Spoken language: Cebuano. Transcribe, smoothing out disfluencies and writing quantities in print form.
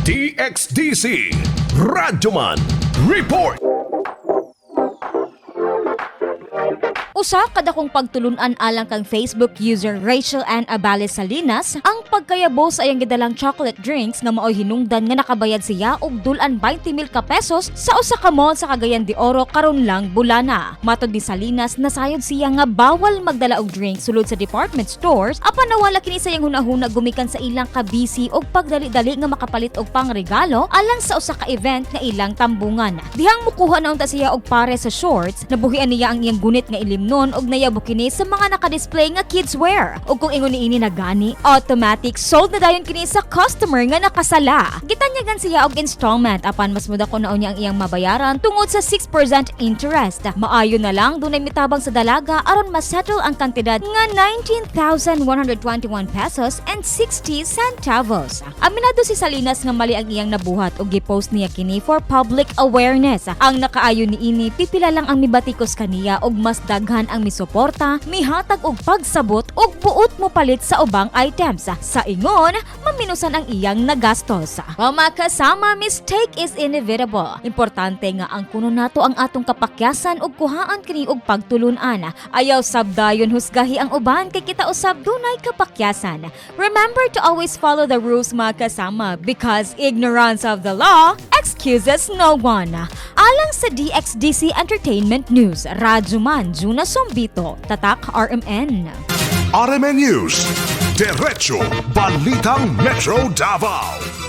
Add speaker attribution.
Speaker 1: DXDC Radyoman Report.
Speaker 2: Usa ka dakong pagtulunan alang kang Facebook user Rachel Ann Abales Salinas ang pagkayabo sa iyang gidalang chocolate drinks nga maoy hinungdan nga nakabayad siya og dul-an 20 mil ka pesos sa usa ka mall sa Cagayan de Oro karon lang bulana. Matod ni Salinas, nasayod siya nga bawal magdala og drinks sulod sa department stores, apan nawala kini sa iyang hunahuna gumikan sa ilang kabisi og pagdali-dali nga makapalit og pangregalo alang sa usa ka event nga ilang tambungan. Dihang mukuha na unta siya og pare sa shorts, nabuhian niya ang iyang gunit nga ilimnon og nayabo kini sa mga nakadisplay nga kids wear. Ug kung ingon niini na gani, automatic sold na dayon kini sa customer nga nakasala. Gitanyagan siya og installment, apan mas mudako na unya ang iyang mabayaran tungod sa 6% interest. Maayo na lang dunay mitabang sa dalaga aron masettle ang kantidad nga 19,121 pesos and 60 centavos. Aminado si Salinas nga mali ang iyang nabuhat ug gipost niya kini for public awareness. Ang nakaayo niini, pipila lang ang mibatikos kaniya ug mas daghan ang misuporta, mihatag og pagsabot ug buot mo palit sa ubang items. Sa ingon, maminusan ang iyang nagastos. Mga kasama, mistake is inevitable. Importante nga ang kuno nato ang atong kapakyasan ug kuhaan kini og pagtulunan. Ayaw sab dayon husgahi ang uban kay kita usab dunay kapakyasan. Remember to always follow the rules, mga kasama, because ignorance of the law excuses no one. Alang sa DXDC Entertainment News, Radyoman Juna Sombito, Tatak RMN.
Speaker 1: RMN News. Diretso Balitang Metro Davao.